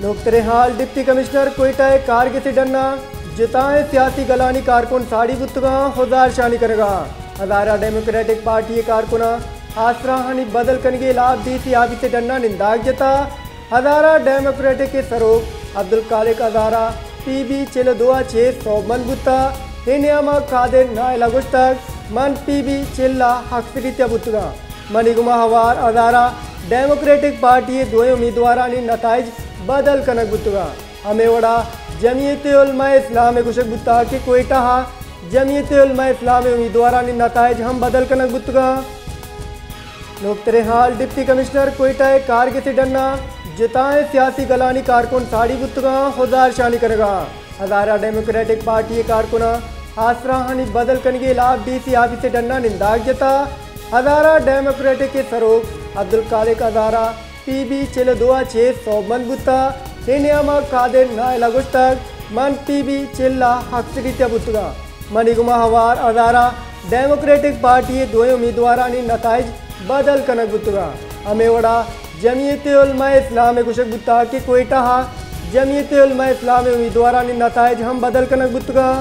نوکتریں حال، deputy commissioner Quetta ءِ کارگس ءِ ڈنا جتائیں سیاسی گلانی کارکن ساڑی بوتگاں، ہزار شانی کنگا۔ ہزارہ ڈیموکریٹک پارٹی ءِ کارکناں آسراہانی بدل کنگے ہلاپ ڈی سی آفیس ءِ ڈنا ننداگ جتا۔ ہزارہ ڈیموکریٹک ءِ سروک عبدالخالق ہزارہ پی بی چل ءُ دو ءَ چیر سوبمند بوتا۔ اے نیاما قادر نائل ءَ گوشتگ، من پی بی چل ءَ اکثریت ءَ بوتگاں۔ منی گما ہوار ہزارہ ڈیموکریٹک پارٹی ءِ دوئیں امیدوارانی نتائج بدل کنگ بوتگاں۔ ہمے وڑا جمعیت علماء اسلام ءِ گوشگ بوتا کہ کوئٹہ ءَ جمعیت علماء اسلام ءِ امیدوارانی نتائج ہم بدل کنگ بوتگاں۔ نوکتریں حال، ڈپٹی کمشنر کوئٹہ ءِ کارگس ءِ ڈنا جتائیں سیاسی گلانی کارکن ساڑی بوتگاں، ہزار شانی کنگا۔ ہزارہ ڈیموکریٹک پارٹی ءِ کارکناں آسراہانی بدل کنگے ہلاپ ڈی سی آفیس ءِ ڈنا ننداگ جتا۔ ہزارہ ڈیموکریٹک ءِ سروک عبدالخالق ہزارہ پی بی چل ءُ دو ءَ چیر سوبمند بوتا۔ اے نیاما قادر نائل ءَ گوشتگ، من پی بی چل ءَ اکثریت ءَ بوتگاں۔ منی گما ہوار ہزارہ ڈیموکریٹک پارٹی ءِ دوئیں امیدوارانی نتائج بدل کنگ بوتگاں۔ ہمے وڑا جمعیت علماء اسلام ءِ گوشگ بوتا کہ کوئٹہ ءَ جمعیت علماء اسلام ءِ امیدوارانی نتائج ہم بدل کنگ بوتگاں۔